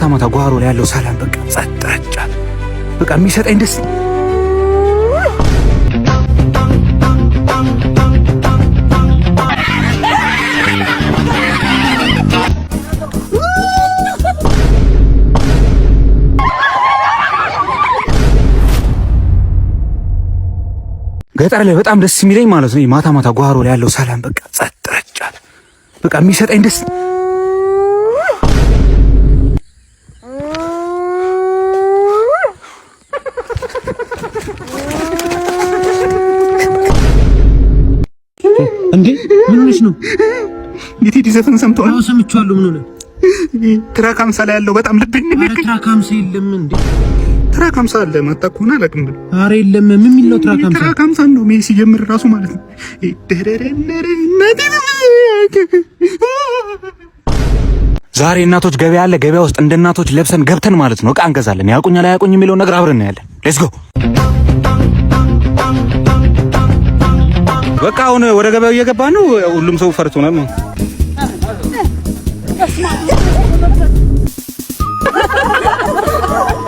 ማታ ማታ ጓሮ ላይ ያለው ሰላም በቃ ጸጥ ረጭ አለ። በቃ የሚሰጠኝ ደስ ገጠር ላይ በጣም ደስ የሚለኝ ማለት ነው። ማታ ማታ ጓሮ ላይ ያለው ሰላም በቃ ጸጥ ረጭ አለ። በቃ የሚሰጠኝ ደስ እንዴ ምን ሆነሽ ነው? የቴዲ ዘፈን ሰምተዋል? አዎ ሰምቼዋለሁ። ምን ሆነ? track 50 ላይ ያለው በጣም ልብኝ ኧረ track 50 የለም እንዴ? track 50 አለ ማታ ከሆነ አላውቅም። ኧረ የለም። ምን የሚል ነው track 50? track 50 ነው ሜሲ ሲጀምር ራሱ ማለት ነው። ዛሬ እናቶች ገበያ አለ። ገበያ ውስጥ እንደ እናቶች ለብሰን ገብተን ማለት ነው እቃ እንገዛለን። ያውቁኛል አያውቁኝ የሚለውን ነገር አብረን እናያለን። Let's go። በቃ አሁን ወደ ገበያው እየገባ ነው። ሁሉም ሰው ፈርቶናል ማለት ነው።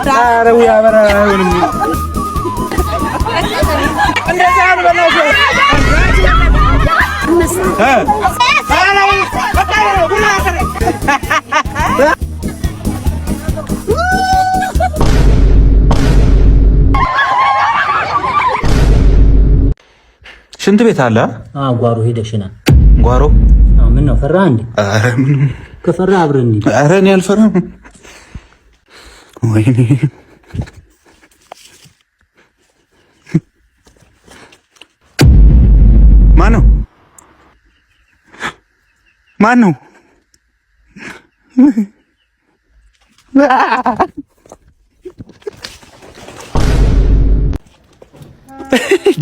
ኧረ ውይ አበራ አይሆንም። ሽንት ቤት አለ ጓሮ ሄደሽና ጓሮ ምን ነው ፈራ እንዴ? ኧረ ምንም ከፈራ አብረን እንሂድ። ኧረ እኔ አልፈራም። ወይኔ ማን ነው? ማን ነው?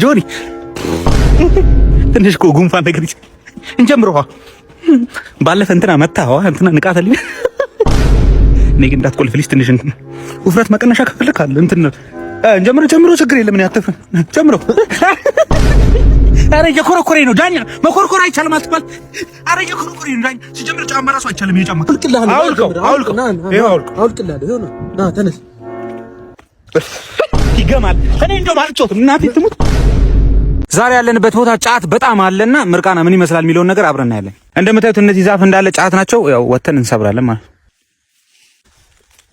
ጆኒ ትንሽ እኮ ጉንፋን ነገር እንጀምረዋ። ባለፈ እንትና መታዋ እንትና ንቃተ ልኝ እኔ ግን እንዳትቆልፍልሽ ትንሽ እንትን ውፍረት መቀነሻ ከፈለክ አለ እንትን ጀምሮ ጀምሮ ችግር የለም። እኔ አትፍር ጀምሮ። ኧረ እየኮረኮረኝ ነው ዳኛ፣ መኮርኮር አይቻልም አትባል። ኧረ እየኮረኮረኝ ነው ዳኛ። ሲጀምር ጫማ ራሱ አይቻልም። ይሄ ጫማ አውልቅልሃለሁ። አውልቀው፣ አውልቀው፣ ይኸው አውልቀው፣ አውልቅልሃለሁ። ይኸው ነው። ና ተነስ። ይገማል። እኔ እንደውም አልጮትም፣ እናቴ ትሙት። ዛሬ ያለንበት ቦታ ጫት በጣም አለና ምርቃና ምን ይመስላል የሚለውን ነገር አብረን እናያለን። እንደምታዩት እነዚህ ዛፍ እንዳለ ጫት ናቸው። ያው ወተን እንሰብራለን ማለት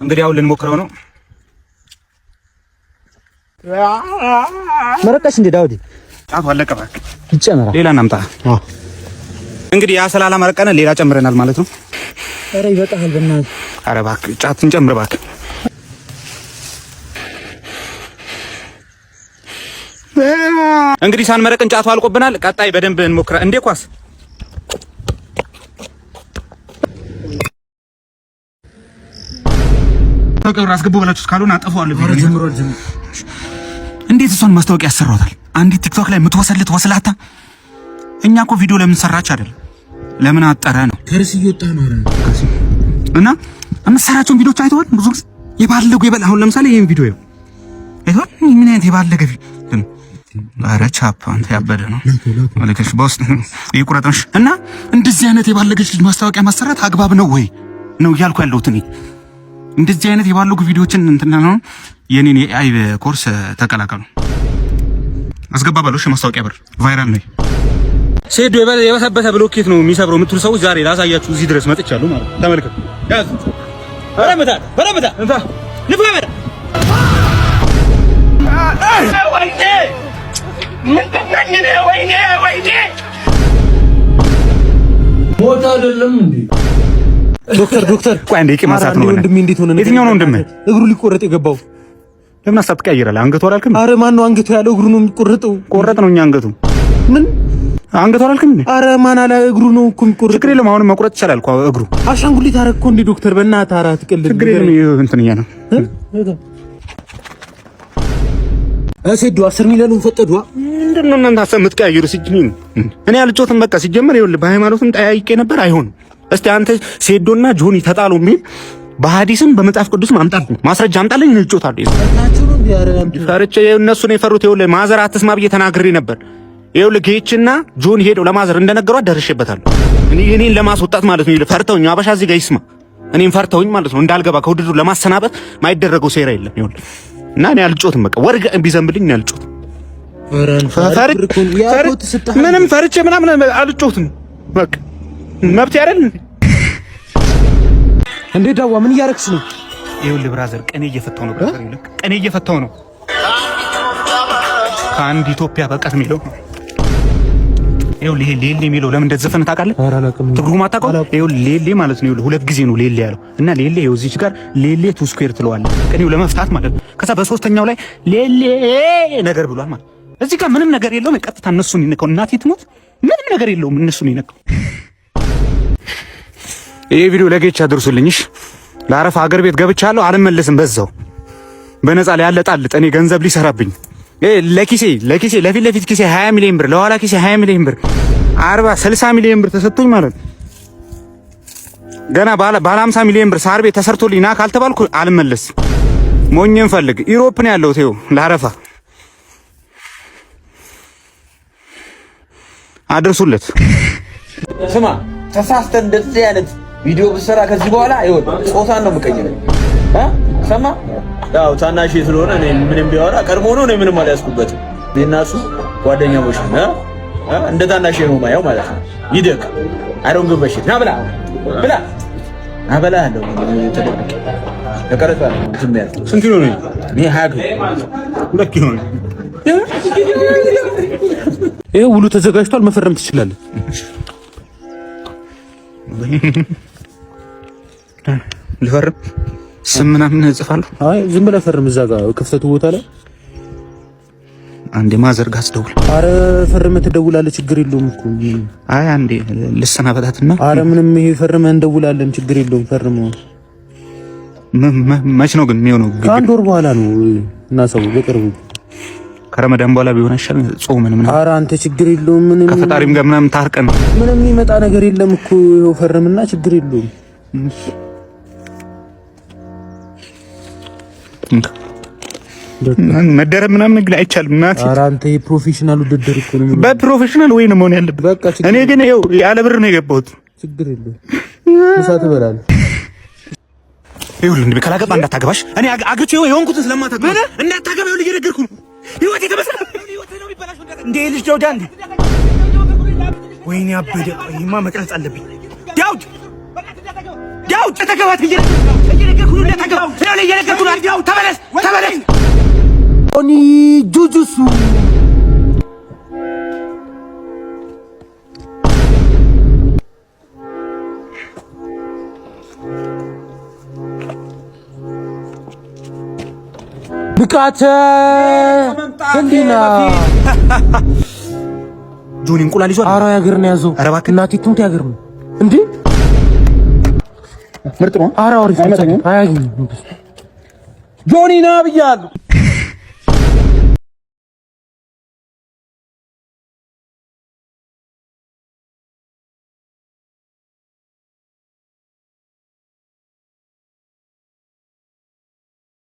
እንግዲህ አሁን ልንሞክረው ነው። መረቀሽ እንዴ ዳውዲ ጫቱ አለቀ። እባክህ ይጨመራል። ሌላ እናምጣ። እንግዲህ ያ ስላላ መረቀነ ሌላ ጨምረናል ማለት ነው። ኧረ ይበቃሃል በእናትህ። ኧረ እባክህ ጫት እንጨምር እባክህ። እንግዲህ ሳንመረቅን ጫቱ አልቆብናል። ቀጣይ በደንብ እንሞክራ። እንዴ ኳስ ተቀብር አስገቡ በላችሁ እስካልሆነ አጠፋዋለሁ። እንዴት እሷን ማስታወቂያ ያሰሯታል? አንዲት ቲክቶክ ላይ የምትወሰልት ወስላታ። እኛ እኮ ቪዲዮ ለምን ሰራች አይደለም ለምን አጠረ ነው ከርስ እየወጣ ነው። ኧረ እና የምትሰራቸውን ቪዲዮዎች አይተዋል። ብዙ ጊዜ የባለጉ የበላ አሁን ለምሳሌ ይሄን ቪዲዮ ይኸው አይተዋል። ምን አይነት የባለገ ቪዲዮ! ኧረ ቻፕ አንተ ያበደ ነው ማለከሽ በውስጥ ይቁረጥሽ። እና እንደዚህ አይነት የባለገች ልጅ ማስታወቂያ ማሰራት አግባብ ነው ወይ ነው እያልኩ ያለሁት እኔ። እንደዚህ አይነት የባለጉ ቪዲዮዎችን እንትን ነው። የኔን የ AI course ተቀላቀሉ። አስገባ ባለው እሺ፣ ማስታወቂያ ብር viral ነው። ሴዶ የበሰበሰ ብሎኬት ነው የሚሰብረው የምትሉ ሰዎች ዛሬ ላሳያችሁ እዚህ ድረስ መጥቻለሁ ማለት ነው። ተመልከቱ። ያዝ በረምታ በረምታ እንታ ንፋ በረ ሞት አይደለም እንዴ? ዶክተር ዶክተር፣ ቆይ አንዴ ቂም ማሳት ነው። ወንድሜ እንዴት ሆነ? የትኛው ነው ወንድምህ? እግሩ ሊቆረጥ የገባው ለምን ሀሳብ ትቀያይራለህ? አንገቱ አላልክም? አረ ማን ነው አንገቱ ያለው? እግሩ ነው የሚቆረጠው። ቆረጥ ነው እኛ አንገቱ ምን አንገቱ አላልክም እንዴ? አረ ማን አለ? እግሩ ነው እኮ የሚቆረጠው። ችግር የለም አሁንም መቁረጥ ይቻላል እኮ እግሩ። አሻንጉሊት አደረግ እኮ እንዴ ዶክተር፣ በእናትህ ኧረ አትቀልድ። ችግር የለም ይሄ እንትን እኛ ነው ሴዶ 10 ሚሊዮኑን ፈቀዷ። ምንድን ነው እናንተ ሀሳብ የምትቀያይሩ? ሲጀምር እኔ አልጮትም። በቃ ሲጀምር ይኸውልህ በሃይማኖትም ጠያይቄ ነበር። አይሆንም። እስቲ አንተ ሴዶና ጆኒ ተጣሉ የሚል በሐዲስም በመጽሐፍ ቅዱስም አምጣልኝ፣ ማስረጃ አምጣልኝ፣ እጮታለሁ። ፈርቼ እነሱን የፈሩት ይኸውልህ ማዘር አትስማ ብዬ ተናግሬ ነበር። ይኸውልህ ጌችና ጆን ሄደው ለማዘር እንደነገሯት ደርሼበታለሁ። እኔን ለማስወጣት ማለት ነው። ይኸውልህ ፈርተውኝ አበሻ እዚህ ጋር ይስማ። እኔም ፈርተውኝ ማለት ነው እንዳልገባ ከውድድሩ ለማሰናበት ማይደረገው ሴራ የለም። ይኸውልህ እና እኔ አልጮትም። በቃ ወርቅ ቢዘንብልኝ እኔ አልጮትም። ምንም ፈርቼ ምናምን አልጮትም። በቃ መብት አይደል እንዴ? ዳዋ ምን እያረክስ ነው? ይኸውልህ brother፣ ቀኔ እየፈታው ነው። brother ይኸውልህ ቀኔ እየፈታው ነው። ከአንድ ኢትዮጵያ በቀር የሚለው ይኸውልህ ይሄ ሌሌ የሚለው ለምን እንደተዘፈነ ታውቃለህ? ትርጉም አታውቀውም? ይኸውልህ ሌሌ ማለት ነው። ይኸውልህ ሁለት ጊዜ ነው ሌሌ ያለው እና ሌሌ ይኸው እዚች ጋር ሌሌ two square ትለዋለህ። ቅኔው ለመፍታት ማለት ነው። ከዛ በሶስተኛው ላይ ሌሌ ነገር ብሏል ማለት እዚህ ጋር ምንም ነገር የለውም። ቀጥታ እነሱን ይነካው። እናቴ ትሞት ምንም ነገር የለውም። እነሱን ይነካው። ይሄ ቪዲዮ ለጌች አድርሱልኝ። እሺ ለአረፋ ሀገር ቤት ገብቻለሁ፣ አልመለስም። በዛው በነፃ ላይ ያለጣልጥ እኔ ገንዘብ ሊሰራብኝ ለኪሴ ለኪሴ ለፊት ለፊት ኪሴ 20 ሚሊዮን ብር ለኋላ ኪሴ 20 ሚሊዮን ብር 40 60 ሚሊዮን ብር ተሰጥቶኝ ማለት ነው። ገና ባለ 50 ሚሊዮን ብር ሳር ቤት ተሰርቶልኝ ና ካልተባልኩ አልመለስም። ሞኝን ፈልግ። Europe ነው ያለሁት። ይኸው ለአረፋ አድርሱለት። ስማ ተሳስተን እንደዚህ አይነት ቪዲዮ ብሰራ ከዚህ በኋላ ይኸውልህ ጾታን ነው የምቀይረው። ሰማ ያው ታናሽ ስለሆነ እኔ ምንም ቢያወራ ቀድሞ ነው እኔ ምንም አልያዝኩበትም። እኔና እሱ ጓደኛሞች ነን። እንደ ታናሽ ነው ማየው ማለት ነው። ይደቅ I don't give a shit ና ብላ ብላ አበላሃለሁ። ተደብቄ ለቀረጻ ነው ዝም ያልኩት። ስንት ኪሎ ነው? እኔ 20 ኪሎ 2 ኪሎ ነው። ይሄ ውሉ ተዘጋጅቷል። መፈረም ትችላለህ። ልፈርም ስም ምናምን እጽፋለሁ። አይ ዝም ብለህ ፈርም። እዛ ጋር ክፍተቱ ቦታ ላይ አንዴ mother ጋር አስደውል። አረ ፈርመህ ትደውላለህ። ችግር የለውም እኮ። አይ አንዴ ልሰናበታትና። አረ ምንም ይሄ ፈርመህ እንደውላለን። ችግር የለውም ፈርመው። መች ነው ግን የሚሆነው? ከአንድ ወር በኋላ ነው እና ሰው በቅርቡ ከረመዳን በኋላ ቢሆን አይሻልም? ጾምን ምናምን። ኧረ አንተ ችግር የለውም ምንም ከፈጣሪም ጋር ምናምን ታርቀን ምንም የሚመጣ ነገር የለም እኮ ይኸው ፈርምና ችግር የለውም። መደረብ ምናምን ግን አይቻልም። እናቴ ኧረ አንተ የ professional ውድድር እኮ ነው። በ professional ወይ ነው መሆን ያለበት። እኔ ግን ይኸው ያለ ብር ነው የገባሁት። ችግር የለውም። ምሳ ትበላለህ። ይኸውልህ እንዴ ካላገባ እንዳታገባሽ። እኔ አግብቼ የሆንኩትን ስለማታገባ እንዳታገባ ይኸውልህ እየነገርኩህ ነው። ህይወቴ ተመሰለ እንዴ ልጅ ዳውድ አንዴ፣ ወይኔ አበደ። ይማ መቅረጽ አለብኝ። ዳውድ ዳውድ ተተገባት እየነገርኩህ ነው። እንዳታገባ እየነገርኩህ ነው። ዳውድ ተመለስ፣ ተመለስ። ኦኒ ጁጁሱ ንቃተ ህሊና ጆኒ እንቁላል ይዟል። ኧረ ያገር ነው ያዘው። ኧረ እባክህ እናቴ ትሙት ያገር ነው እንዴ! ምርጥ ነው። ኧረ አሪፍ አያገኝም። ጆኒ ና ብያለሁ።